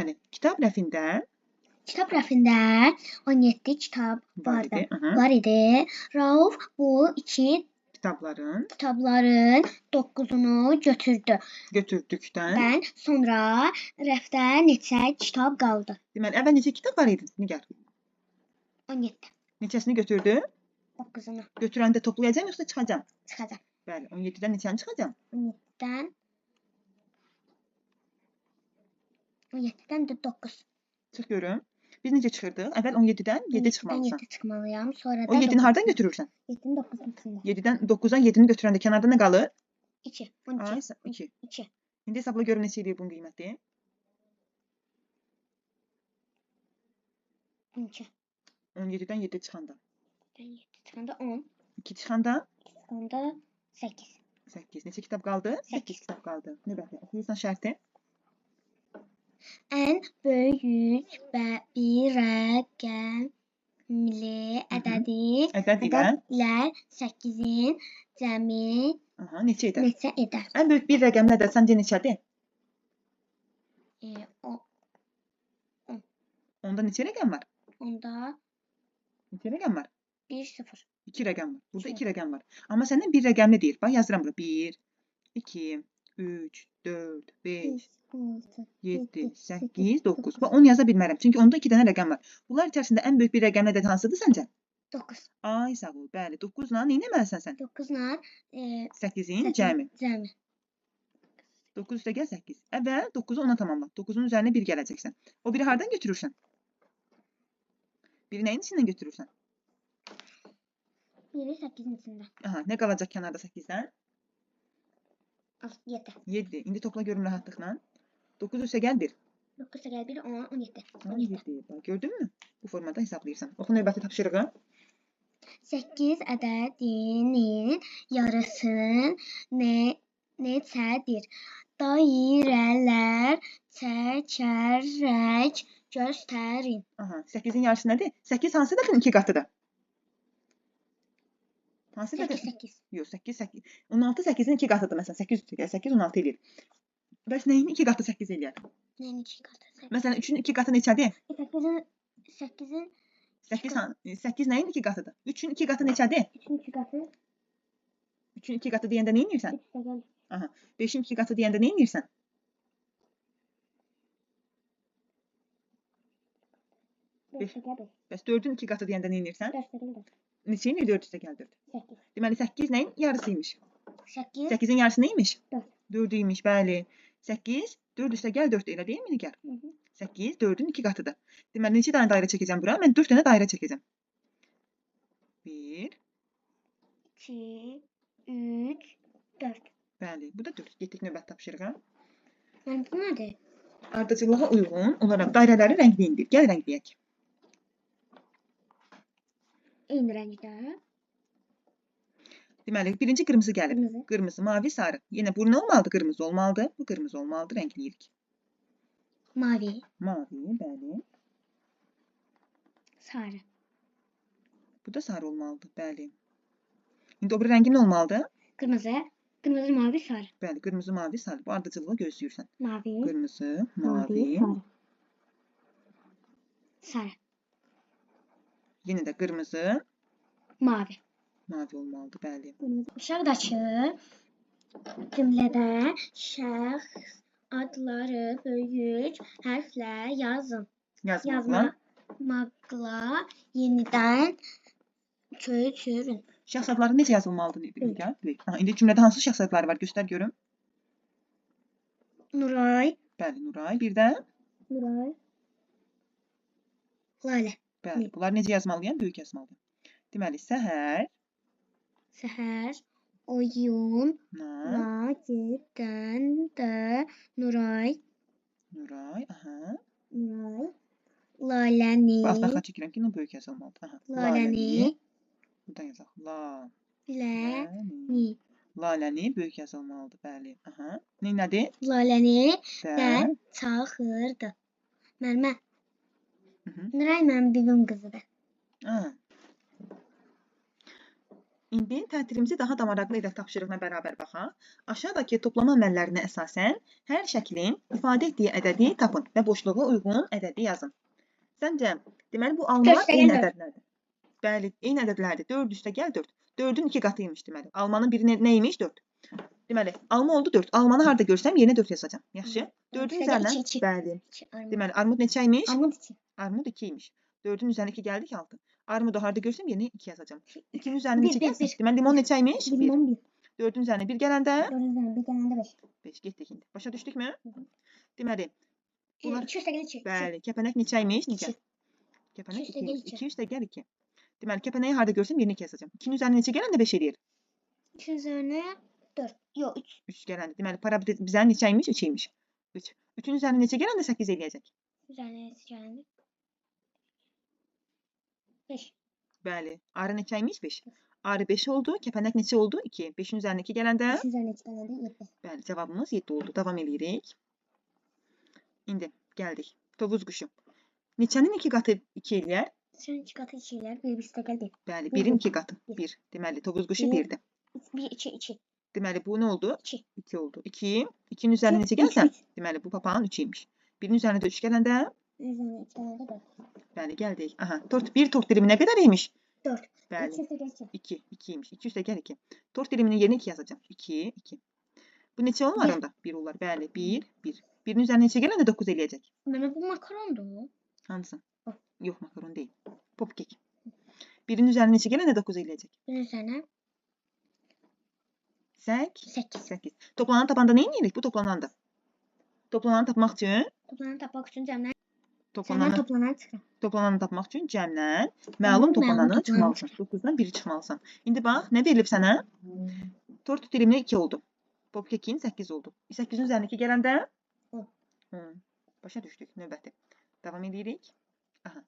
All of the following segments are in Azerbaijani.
Bəli, kitab rəfində. Kitab rəfində 17 kitab Var vardı. idi. Aha. Var idi. Rauf bu iki kitabların 9-unu götürdü. Götürdükdən Dən sonra rəfdə neçə kitab qaldı? Deməli, əvvəl neçə kitab var idi, Nigar? 17. Neçəsini götürdü? 9-unu. Götürəndə toplayacam yoxsa çıxacam? Çıxacam. Bəli, 17-dən neçəni çıxacam? 17-dən də 9. Çıx görüm. Biz necə çıxırdıq? Əvvəl 17-dən 7 çıxmalısan. 7 çıxmalıyam. Sonra da O 7-ni hardan götürürsən? 7-nin 9-un içində. 7-dən 9-dan 7-ni götürəndə kənarda nə qalır? 2. 12. Ay, 2. 2. İndi hesabla görüm neçə eləyir bunun qiyməti? 12. 17-dən 7 çıxanda. 7 çıxanda 10. 2 çıxanda? 2 çıxanda 8. 8. Neçə kitab qaldı? 8 kitab qaldı. Növbəti. Oxuyursan şərti. Ən böyük bir rəqəmli ədədi ədəd ilə 8-in cəmi neçə edər? Neçə edər? Ən böyük bir rəqəmli ədəd səncə neçədir? 10. Onda neçə rəqəm var? Onda neçə rəqəm var? 1, 0. 2 rəqəm var. Burada 2 rəqəm var. Amma səndən bir rəqəmli deyir. Bax, yazıram bura. 1, 2, 3, 4, 5, 7, 8, 9. Bax, 10 yaza bilmərəm. Çünki onda 2 dənə rəqəm var. Bunlar içərisində ən böyük bir rəqəmli ədəd hansıdır səncə? 9. Ay, sağ ol. Bəli, 9 ilə nə etməlisən sən? 9 ilə 8-in cəmi. Cəmi. 9 üstə gəl 8. Əvvəl 9-u 10-a tamamla. 9-un üzərinə 1 gələcəksən. O biri hardan götürürsən? Biri nəyin içindən götürürsən? Biri 8-in içindən. Aha, nə qalacaq kənarda 8-dən? 7. 7. İndi topla görüm rahatlıqla. 9 üstə gəl 1. 9 üstə gəl 1, 10, 17. 17. Bax, gördünmü? Bu formada hesablayırsan. Oxu növbəti tapşırığı. 8 ədədinin yarısı neçədir? Dairələr çəkərək göstərin. Aha, 8-in yarısı nədir? 8 hansı ədədin 2 qatıdır? Hansı ədədin? 8, 8. Yox, 8, 8. 16 8-in 2 qatıdır məsələn. 8 üstə gəl, 8, 16 eləyir. Bəs nəyin 2 qatı 8 eləyər? Nəyin 2 qatı? Məsələn, 3-ün 2 qatı neçədir? 8-in 8 nəyin 2 qatıdır? 3-ün 2 qatı neçədir? 3-ün 2 qatı. 3-ün 2 qatı deyəndə nə edirsən? 3 üstə gəl. Aha. 5-in 2 qatı deyəndə nə edirsən? 5 üstə gəl 5. Bəs 4-ün 2 qatı deyəndə nə edirsən? 4 üstə gəl 4. Neçə eləyir 4 üstə gəl 4? 8. Deməli 8 nəyin yarısı imiş? 8. 8-in yarısı nə imiş? 4. 4 imiş, bəli. 8, 4 üstə gəl 4 elə deyilmi Nigar? 8, 4-ün 2 qatıdır. Deməli neçə dənə dairə çəkəcəm bura? Mən 4 dənə dairə çəkəcəm. 1, 2, 3, 4. Bəli, bu da 4. Getdik növbəti tapşırığa. Yəni bu nədir? Ardıcıllığa uyğun olaraq dairələri rəngləyindir. Gəl rəngləyək. Eyni rəngdə. Deməli, birinci qırmızı gəlib. Qırmızı. Qırmızı, mavi, sarı. Yenə bu nə olmalıdır? Qırmızı olmalıdır. Bu qırmızı olmalıdır. Rəngləyirik. Mavi. Mavi, bəli. Sarı. Bu da sarı olmalıdır, bəli. İndi o biri rəngi nə olmalıdır? Qırmızı. Qırmızı, mavi, sarı. Bəli, qırmızı, mavi, sarı. Bu ardıcıllığı gözləyirsən. Mavi. Qırmızı, mavi. Sarı. Sarı. Yenə də qırmızı. Mavi. Mavi olmalıdır, bəli. Aşağıdakı cümlədə şəxs adları böyük hərflə yazın. Yazmaqla. Yazmaqla yenidən köçürün. Şəxs adları necə yazılmalıdır? Nigar? Böyük. Aha, indi cümlədə hansı şəxs adları var? Göstər görüm. Nuray. Bəli, Nuray. Bir də? Nuray. Lalə. Bəli, bunları necə yazmalıyam? Böyük yazmalıyam. Deməli, səhər. Səhər oyuna gedəndə Nuray. Nuray, aha. Nuray. Laləni. Bu altına xaç çəkirəm ki, böyük yazılmalıdır. Aha. Laləni. Buradan yazaq. Laləni. Laləni böyük yazılmalıdır, bəli. Aha. Nədir? Laləni də çağırdı. Müəllimə. Nuray mənim bibim qızıdır. Aha. İndi tətilimizi daha da maraqlı edək tapşırıqla bərabər baxaq. Aşağıdakı toplama əməllərinə əsasən hər şəklin ifadə etdiyi ədədi tapın və boşluğa uyğun ədədi yazın. Səncə, deməli bu almalar eyni ədədlərdir. Bəli, eyni ədədlərdir. 4 üstə gəl 4. 4-ün 2 qatı imiş deməli. Almanın biri nə imiş? 4. Deməli, alma oldu 4. Almanı harada görsəm yerinə 4 yazacağam. Yaxşı. 4-ün üzərinə, bəli. Deməli, armud neçə imiş? Armud 2. Armud 2 imiş. 4-ün üzərinə 2 gəldik 6. Armudu harada görsəm yerinə 2 yazacağam. 2-nin üzərinə neçə gəlsin? Deməli, limon neçə imiş? 1. 4-ün üzərinə 1 gələndə? 4-ün üzərinə 1 gələndə 5. 5 getdik indi. Başa düşdükmü? Deməli, bunlar... 2 üstə gəl 2. Bəli, kəpənək neçə imiş? Necə? Kəpənək 2 imiş. 2 üstə gəl 2. Deməli, kəpənəyi harada görsəm yerinə 2 yazacağam. 2-nin üzərinə neçə gələndə 5 eləyir? 2-nin üzərinə 4. Yox, 3. 3 gələndə. Deməli, para bizə neçə imiş? 3 imiş. 3. 3-ün üzərinə neçə gələndə 8 eləyəcək? Üzərinə neçə gələndə? 5. Bəli. Arı neçə imiş? 5. Arı 5 oldu. Kəpənək neçə oldu? 2. 5-in üzərinə 2 gələndə? 5-in üzərinə 2 gələndə 7. Bəli, cavabımız 7 oldu. Davam eləyirik. İndi gəldik. Tovuz quşu. Neçənin 2 qatı 2 eləyər? Neçənin 2 qatı 2 eləyər? 1 üstə gəl 1. Bəli, 1-in 2 qatı 1. Deməli, tovuz quşu 1-dir. 1, 2, 2. Deməli, bu nə oldu? 2. 2 oldu. 2. 2-nin üzərinə neçə gəlsə? Deməli, bu papağın 3 imiş. 1-in üzərinə də 3 gələndə? 1-in üzərinə 3 gələndə 4. Bəli, gəldik. Aha, tort, bir tort dilimi nə qədər imiş? 4. Bəli. 2 üstə gəl 2. 2, 2 imiş. 2 üstə gəl 2. Tort diliminin yerinə 2 yazacağam. 2, 2. Bu neçə olar onda? 1 olar. Bəli, 1, 1. 1-in üzərinə neçə gələndə 9 eləyəcək? Mənə bu makarondur. Hansı? Yox, makaron deyil. Popkek. 1-in üzərinə neçə gələndə 9 eləyəcək? 1-in üzərinə 8. 8. 8. Toplananı tapanda nə edirik? Bu toplanandır. Toplananı tapmaq üçün Toplananı tapmaq üçün cəmdən toplananı çıxıram. Toplananı tapmaq üçün cəmdən məlum toplananı çıxmalısan. 9-dan 1-i çıxmalısan. İndi bax, nə verilib sənə? Tort diliminin 2 oldu. Popkekin 8 oldu. 8-in üzərinə 2 gələndə 10. Başa düşdük növbəti. Davam edirik. Aha.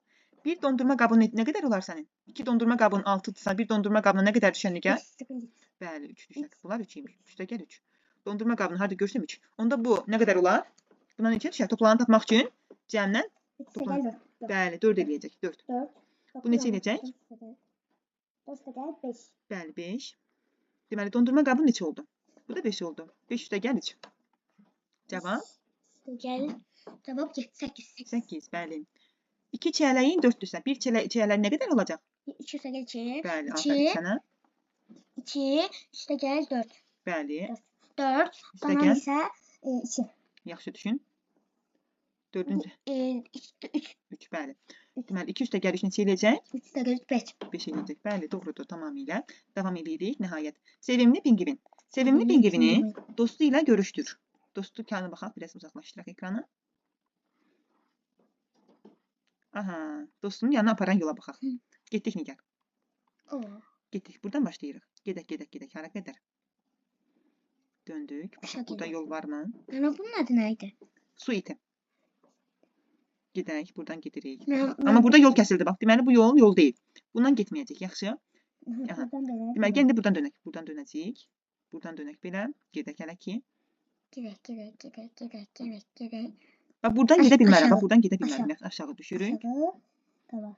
Bir dondurma qabı nə qədər olar sənin? 2 dondurma qabının 6-dırsa, bir dondurma qabına nə qədər düşər Nigar? Bəli, 3 düşər. Bunlar 3 imiş. 3-də gəl 3. Dondurma qabını harada görsəm 3. Onda bu nə qədər olar? Buna neçə düşər? Toplananı tapmaq üçün cəmdən toplananı. Bəli, 4 eləyəcək. 4. 4. Bu neçə eləyəcək? 4 gəl 5. Bəli, 5. Deməli, dondurma qabı neçə oldu? Bu da 5 oldu. 5 üstə gəl 3. Cavab? Gəl. Cavab 8. 8, bəli. 2 çiyələyin 4-dürsə, bir çiyələk nə qədər olacaq? 2 üstə gəl 2. Bəli, aferin sənə. 2 üstə gəl 4. Bəli. 4. Qalan isə 2. Yaxşı düşün. 4-ün 3. 3, bəli. Deməli, 2 üstə gəl 3 neçə eləyəcək? 3 üstə gəl 5. 5 eləyəcək. Bəli, doğrudur tamamilə. Davam eləyirik nəhayət. Sevimli pingvin. Sevimli pingvini dostu ilə görüşdür. Dostu kanı baxaq, biraz uzaqlaşdıraq ekranı. Aha, dostunun yanına aparan yola baxaq. Getdik Nigar. Getdik, buradan başlayırıq. Gedək, gedək, gedək. Hara qədər? Döndük. Baxaq, burada yol varmı? Ana, bunun adı nə idi? Su iti. Gedək, buradan gedirik. Amma burada yol kəsildi, bax. Deməli, bu yol yol deyil. Bundan getməyəcək, yaxşı. Deməli, gəlin də buradan dönək. Buradan dönəcəyik. Buradan dönək belə. Gedək hələ ki. Gedək, gedək, gedək, gedək, gedək, gedək. Bax, buradan gedə bilmərəm. Bax, buradan gedə bilmərəm. Aşağı düşürük. Aha,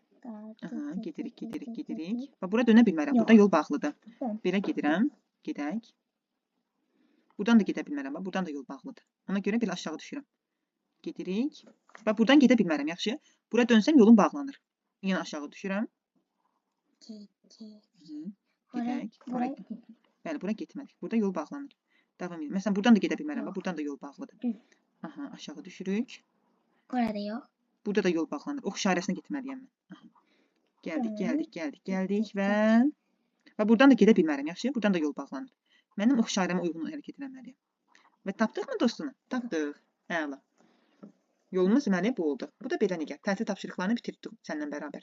gedirik, gedirik, gedirik. Bax, bura dönə bilmərəm. Burada yol bağlıdır. Belə gedirəm. Gedək. Buradan da gedə bilmərəm. Bax, buradan da yol bağlıdır. Ona görə belə aşağı düşürəm. Gedirik. Bax, buradan gedə bilmərəm. Yaxşı. Bura dönsəm yolum bağlanır. Yenə aşağı düşürəm. Gedək. Bəli, bura getmədik. Burada yol bağlanır. Davam edelim. Məsələn, buradan da gedə bilmərəm. Bax, buradan da yol bağlıdır. Aha, aşağı düşürük. Burada yox. Burada da yol bağlanır. Ox işarəsinə getməliyəm mən. Aha. Gəldik, gəldik, gəldik, gəldik və buradan da gedə bilmərəm. Yaxşı, buradan da yol bağlanır. Mənim ox işarəmə uyğun hərəkət eləməliyəm. Və tapdıq mı dostunu? Tapdıq. Əla. Yolumuz deməli bu oldu. Bu da belə Nigar. Tətil tapşırıqlarını bitirdik səninlə bərabər.